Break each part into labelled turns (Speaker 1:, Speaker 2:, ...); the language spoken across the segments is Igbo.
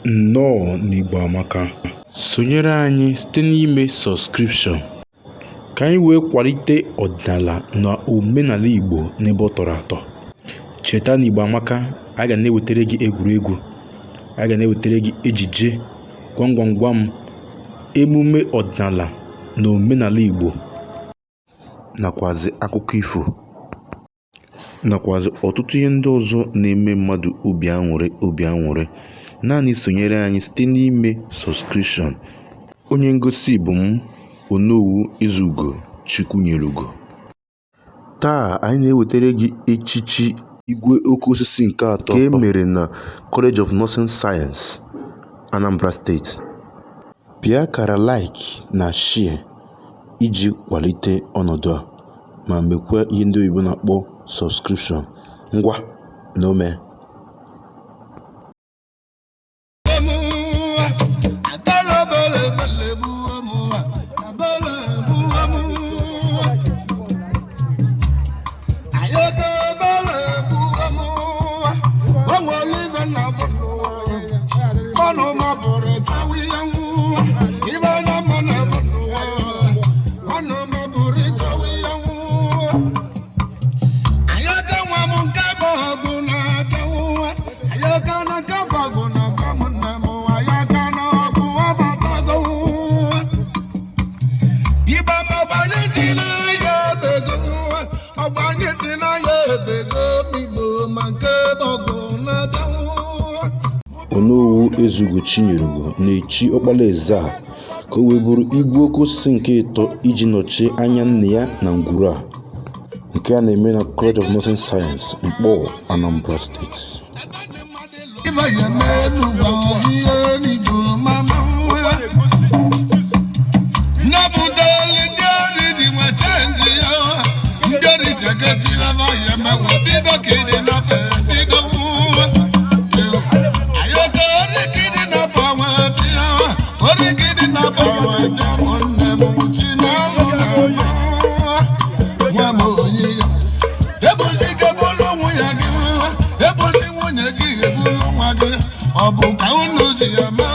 Speaker 1: Nnọọ n'Igbo Amaka. Sonyere anyị site n'ime subscription ka anyị wee kwalite ọdịnala na omenala Igbo n'ebe ọ tọrọ atọ. Cheta na Igbo Amaka, anyị ga na-ewetara gị egwuregwu, anyị ga na-ewetara gị ejije, gwam gwam gwam, emume ọdịnala na omenala Igbo nakwazi akụkọ ifo nakwazi ọtụtụ ihe ndị ọzọ na-eme mmadụ obi aṅụrị obi aṅụrị. Naanị sonyere anyị site n'ime subscription. Onye ngosi bụ m, Onowu Ezeugo Chukwunyelugo. Taa anyị na-ewetara gị echichi Igwe Oke Osisi nke atọ nke e mere na College of Nursing Science, Anambra State. Pịa akara like na share iji kwalite ọnọdụ a ma mekwa ihe ndị oyibo na-akpọ subscription. Ngwa na ome. Onowu Ezeugo Chinyelugo na-echi ọkparaeze a ka o wee bụrụ Igwe Oke Osisi nke ịtọ iji nọchie anya nna ya na ngwuru a. Nke a na-eme na College of Nursing Science, Nkpor, Anambra State.
Speaker 2: Ọ bụ ka unu si eme.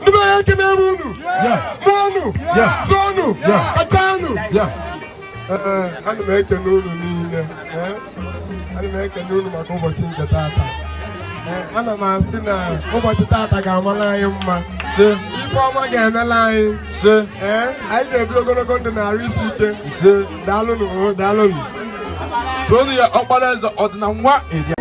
Speaker 3: Ndị be anyị, ekene m unu. Mụọnụ, zụọnụ, kachanụ. Ee, ana m ekene unu niile. Ee, ana m ekene unu maka ụbọchị nke tata. Ee, ana m asị na ụbọchị tata ga-amala anyị mma, ife ọma ga-emela anyị. Ee, anyị ga-ebi ogologo ndụ na arụ isi ike. Daalụnụ o, daalụnụ.
Speaker 4: Toonu ya, ọkpara eze ọdịna nwa eri.